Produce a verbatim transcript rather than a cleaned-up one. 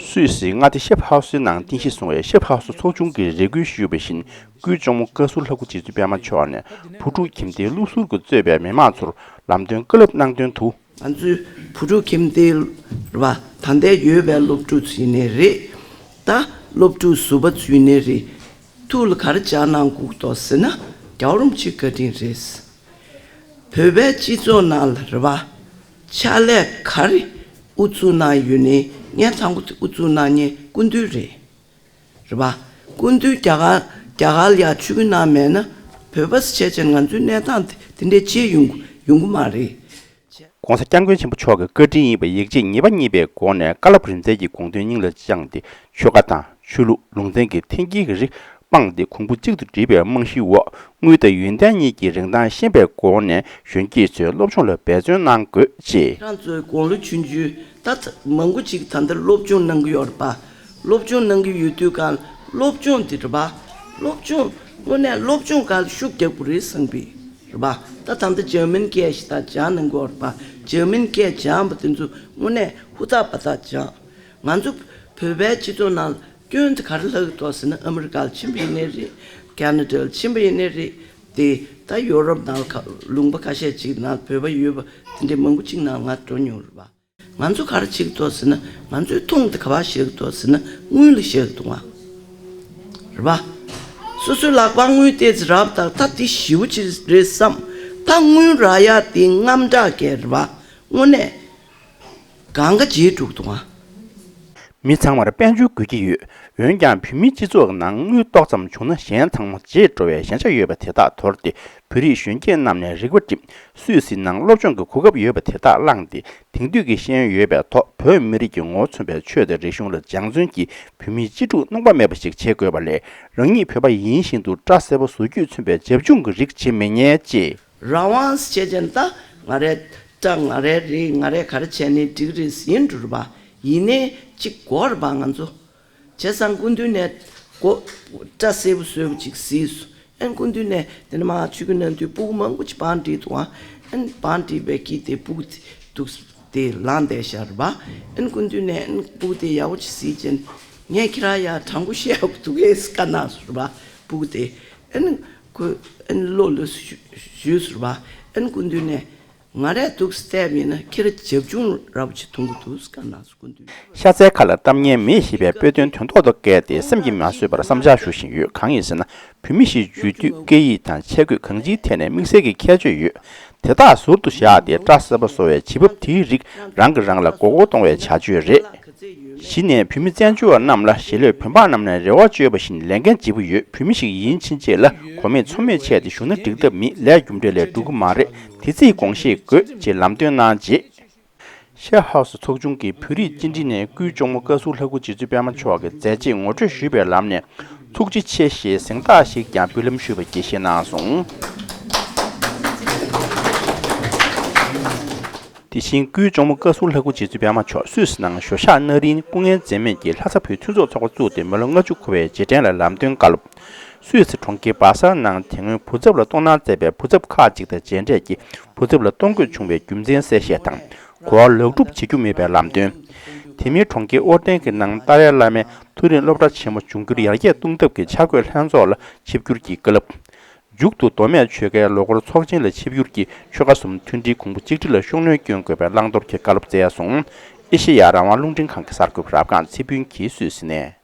སུད་སིའི་མངའ་སྡེ་ཤབ་ཧའུ་སི་ནང་རྟེན་གཞི་བཟུང་བའི་ཤབ་ཧའུ་སི་ཚོགས་ཆུང་གིས་རེ་སྐུལ་ཞུས་པ་བཞིན། སྐུའི་གཅུང་མོ་བཀའ་ཟུར་ལྷ་སྐུ་རྗེ་བཙུན་པད་མ་མཆོག་ནས་བུ་ཕྲུག་ཁྱིམ་སྡེའི་བློ་གཟུར་གྱིས་གཙོས་པའི་མི་མང་ཚོར་ལམ་སྟོན་བཀའ་སློབ་གནང་དོན་དུ། ང་ཚོའི་བུ་ཕྲུག་ཁྱིམ་སྡེའི་རེད་བ། ད་ལྟའི་ཡོད་པའི་སློབ་ཕྲུག་ཚོ་ཡིན་ནའི་རེད། ད་སློབ་ཕྲུག་ཟུར་པ་ཚོ་ཡིན་ནའི་རེད། ཐུགས་ལ་ག་རེ་འཇགས་གནང་དགོས་འདུག་ཟེར་ན། རྒྱལ་བ་རིན་པོ་ཆེའི་བཀའ་དྲིན་རེད། བོད་པའི་སྤྱི་ཚོགས་ནང་ལ་རེད་བ། ཕྱག་ལས་ག་རེ་དབུ་བཙུགས་གནང་ཡོད་ནའི་ངས་དང་པོ་དེ་དབུ་བཙུགས་གནང་མཁན་སྐུ་མདུན་རེད། རེད་བ། སྐུ་མདུན་རྒྱ་གར་རྒྱ་གར་ལ་ཡ་ཆིབས་བསྒྱུར་གནང་མེད་ན་བོད་པ་ཟེར་བྱས་ང་ཚོའི་གནས་སྟངས་དེ་དེ་འདྲའི་ཅིག་ཡོང་ཡོང་གི་མ་རེད། ༸གོང་ས་༸སྐྱབས་མགོན་ཆེན་པོ་མཆོག་གི་བཀའ་དྲིན་ཡིན་པ་ཡིག་ཆ་ཉིས་པ་གཉིས་པའི་སྒོ་ནས་བཀའ་སློབ་རིམ་འཛེགས་ཀྱི་དགོངས་དོན་སྙིང་ལ་བཅངས་ཏེ། ཆོལ་ཁ་དང་ཆོས་ལུགས་ལུང་ཚན་གྱི་འཐེན་འཁྱེར་གྱི་རིགས་སྤངས་ཏེ་གོང་བུ་གཅིག་ཏུ་བསྒྲིལ་བའི་རྨང་གཞིའི་འོག་དངུལ་དང་ཡོན་ཏན་གཉིས་ཀྱི་རིན་ཐང་ཤེས་པའི་སྒོ་ནས་གཞོན་སྐྱེས་ཚོས་སློབ་སྦྱོང་ལ་འབད་བརྩོན་གནང་དགོས་ཅེས། ཁྱེད་རང་ཚོའི་དགུང་ལོ་ཆུང་ཆུང་ད་མང་པོ་ཅིག་ད་ལྟ་སློབ་སྦྱོང་གནང་གི་ཡོད་རེད་པ། སློབ་སྦྱོང་གནང་གི་ཡོད་དུས་གང་སློབ་སྦྱོང་དེ་རེད་པ། སློབ་སྦྱོང་དངོས་གནས་སློབ་སྦྱོང་སྒང་ལ་ཤུགས་རྒྱག་དགོས་རེད་བསམ་པས་རེད་པ། ད་ད་ལྟ་འཇར་མན་སྐད་ཞིག་ད་སྦྱང་གནང་གི་ཡོད་རེད་པ། འཇར་མན་སྐད་སྦྱངས་པ་དེ་ཚོ་དངོས་གནས་ཧུར་ཐག་འབད་ཐག་སྦྱངས། ང་ཚོ་བོད་པའི་སྤྱི་ཚོགས་ནང་སྐྱོན་དེ་ག་རེ་ལྷག་གི་འདུག་ཟེར་ན། ཨ་མི་རི་ཀ་ལ་ཕྱིན་པ་ཡིན་ནའི་རེད། ཁེ་ན་ཌ་ལ་ཕྱིན་པ་ཡིན་ནའི་རེད། དེ་ད་ཡོ་རོབ་ནང་ཁ་ལུང་པ་ཁ་ཤས་ཅིག་ནང་བོད་པ་ཡོད་པ་དེ་འདྲའི་མང་པོ་ཅིག་ནང་ང་འགྲོ་མྱོང་རེད་པ། ང་ཚོ་ག་རེ་བྱེད་ཀྱི་འདུག་ཟེར་ན། ང་ཚོའི་མཐོང་དེ་ག་པར་བཞག་གི་འདུག་ཟེར་ན། དངུལ་ལ་བཞག་གི་འདུག་ང་། རེད་པ། སོ་སོའི་ལག་པར་དངུལ་ཏོག་ཙམ་རག་པ་དང་ད་དེ་ཞེ་པོ་ཅིག་རེད་བསམ། ད་དངུལ་རག་ཡ་དེ་དངངས་སྐྲག་གི་རེད་པ། དངོས་གནས་གང་ག་བརྗེད་འགྲོ་གི་འདུག་ང་། མི་ཚང་མར་དཔལ་འབྱོར་དགོས་ཀྱི་ཡོད། འོན་ཀྱང་བོད་མིའི་སྤྱི་ཚོགས་ཀྱི་ནང་དངུལ་ཏོག་ཙམ་བྱུང་ན་གཞན་ཚང་མ་བརྗེད་འགྲོ་བའི་ཞན་ཆ་ཡོད་པ་དེ་དག་དོར་ཏེ། བོད་རིགས་གཞོན་སྐྱེས་རྣམས་ནས་རིག་པ་བསྒྲིམས། སུད་སི་ནང་སློབ་སྦྱོང་གི་གོ་སྐབས་ཡོད་པ་དེ་དག་བླངས་ཏེ། དེང་དུས་ཀྱི་ཤེས་ཡོན་ཡོད་པའི་ཐོག་བོད་མི་རིགས་ཀྱི་ངོ་བོ་མཚོན་པའི་ཆོས་དང་རིག་གཞུང་ལ་སྦྱང་བརྩོན་གྱིས། བོད་མིའི་གཅེས་ཕྲུག་གནོང་པ་མེད་པ་ཞིག་བྱེད་དགོས་པ་ལས། རང་ཉིད་བོད་པ་ཡིན་བཞིན་དུ་སྐྲ་སེར་པོ་བཟོ་རྒྱུས་མཚོན་པའི་བྱབ་ཆུང་གི་རིགས་བྱེད་མི་ཉན་ཅེས། རང་དབང་ཟེར་བྱས་ན་ད་ང་རའི་སྐྲ་ང་རའི་རེད། ང་རས་ག་རེ་བྱས་ནའི་འགྲིག་རེད་ཡིན་འགྲོ་རེད་པ། ཡིན་ནའི་གཅིག་དགོས་རེད་པ་ང་ཚོ། བྱས་ཙང་སྐུ་མདུན་ནས་སྒོ་སྐྲ་སེར་པོ་བཟོས་པ་ཅིག་གཟིགས་སོང་། ཨན་སྐུ་མདུན་ནས་དེ་ནས་མ་ཆོས་རྒྱུན་གནང་དུས་སྤུ་གུ་མང་པོ་ཅིག་བང་བསྒྲིགས་འདུག་ཨ། ཨན་བང་བསྒྲིགས་པའི་དཀྱིལ་དེ་སྤུ་གུ་དེ་འདུག་དེ་ལངས་བསྡད་ཤག་རེད་པ། ཨན་སྐུ་མདུན་ནས་ཨན་སྤུ་གུ་དེ་ཡག་པོ་ཅིག་གཟིགས་བྱས། ངས་ཁྱེད་རང་ཡ་དྲང་པོ་བཤད་དགོས་འདུག་གས་བཀའ་གནང་སོང་རེད་པ། སྤུ་གུ་དེ་ཨན་ཁོས་ཨན་བློ་ལ་ཞུ་ཞུས་སོང་རེད་པ། ཨན་སྐུ་མདུན་ནས། ང་རས་འདུག་སེ་བལྟས་པ་ཡིན་ན་ཁྱེད་རང་བྱབ་ཆུང་ར་བ་ཅིག་མཐོང་གི་འདུག་བཀའ་གནང་སོང་། སྐུ་མདུན། ཤ་ཚའི་ཁ་ལ་གཏམ་ངན་མེད་ཞེས་པའི་དཔེ་དོན་དོན་ཐོག་ཏུ་བཀལ་ཏེ་སེམས་ཀྱིས་མ་བཟོད་པར་བསམ་འཆར་ཞུ་བཞིན་ཡོད། གང་ཡིན་ཟེར་ན། བོད་མི་ཞེས་བརྗོད་དུས་སྐད་ཡིག་དང་ཆས་གོས་གང་ཅིའི་ཐད་ནས་དམིགས་བསལ་གྱི་ཁྱད་ཆོས་ཡོད། དེ་དག་ཟུར་དུ་བཞག་སྟེ་སྐྲ་སེར་པོ་བཟོ་བའི་བྱེད་བབ་དེའི་རིགས་རང་གིས་རང་ལ་མགོ་སྐོར་གཏོང་བའི་བྱ་སྤྱོད་རེད། གཞི་ནས་བོད་མི་བཙན་བྱོལ་བ་རྣམས་ལ་གཞིས་ལུས་བོད་འབངས་རྣམས་ནས་རེ་བ་བཅོལ་བ་བཞིན་ལས་འགན་ལྗིད་པོ་ཡོད། བོད་མི་ཞིག་ཡིན་ཕྱིན་ཆད་ལ་གོ་མེད་ཚོར་མེད་བྱས་ཏེ་བཞུགས་ན་འགྲིག་ཐབས་མེད། ལས་རྒྱུ་འབྲས་ལས་འགྲོ་གི་མ་རེད། དེ་ཚིག་དགོངས་བཞེས་དགོས་ཅེས་ལམ་སྟོན་གནང་རྗེས། ཤེབ་ཧའུ་སི་ཚོགས་ཆུང་གིས་བོད་རིགས་སྤྱི་མགྲིན་ནས་སྐུའི་གཅུང་མོ་བཀའ་ཟུར་ལྷ་སྐུ་རྗེ་བཙུན་པད་མ་མཆོག་གི་མཛད་རྗེས་ངོ་སྤྲོད་ཞུས་པའི་ལམ་ནས་ཐུགས་རྗེ་ཆེ་ཞེས་གཟེངས་རྟགས་ཤིག་ཀྱང་འབུལ་ལམ་ཞུས་པ་དགྱེས་བཞེས་གནང་སོང་། དེ་བཞིན་སྐུའི་གཅུང་མོ་བཀའ་ཟུར་ལྷ་སྐུ་རྗེ་བཙུན་པད་མ་མཆོག་སུད་སི་ནང་ཞོ་ཤག་སྣ་རིང་སྐུ་ངལ་འཛེམས་མེད་ཀྱིས་ལྷ་ས་བོད་མཐུན་ཚོགས་ཚོགས་པ་བཙུགས་ཏེ་མི་ལོ་ལྔ་བཅུ་འཁོར་བའི་རྗེས་དྲན་ལ་ལམ་སྟོན་བཀའ་སློབ། སུད་སི་གྲོང་ཁྱེར་བ་སལ་ནང་དེ་སྔོན་བུ་ཚབ་ལ་གཏོང་གནང་མཛད་པའི་བུ་ཚབ་ཁག་ཅིག་དང་མཇལ་འཕྲད་ཀྱིས་བུ་ཚབ་ལ་གཏོང་དགོས་བྱུང་བའི་རྒྱུ་མཚན་གསལ་བཤད་དང་། གོ་བ་ལེགས་གྲུབ་བྱེད་རྒྱུ་མེད་པའི་ལམ་སྟོན། དེ་མིན་གྲོང་ཁྱེར་ཨོ་ཏན་གྱི་ནང་ཏཱ་ལའི་བླ་མའི་མཐོ་རིམ་སློབ་གྲྭ་ཆེན་མོ་འབྱུང་འགྱུར་ཡར་རྒྱས་གཏོང་ཐབས་ཀྱི་འཆར་འགོད་ལྷན་ཚོགས་ལ་ཆིབས་བསྒྱུར་གྱིས་བཀའ་སློབ། མཇུག་ཏུ་མདོ་སྨད་ཆོལ་ཁའི་ལོ་འཁོར་ཚོགས་ཆེན་ལ་ཆིབས་བསྒྱུར་གྱིས་ཆོལ་ཁ་གསུམ་མཐུན་སྒྲིལ་གོང་བུ་གཅིག་སྒྲིལ་ལ་ཤུགས་སྣོན་སྐྱོན་དགོས་པའི་བླང་དོར་གྱི་བཀའ་སློབ་སྩལ་སོང་། ཨེ་ཤེ་ཡ་རང་དབང་རླུང་འཕྲིན་ཁང་གི་གསར་འགོད་པ་རབ་སྒང་ཚེ་ཕུན་གྱིས་སུད་སི་ནས།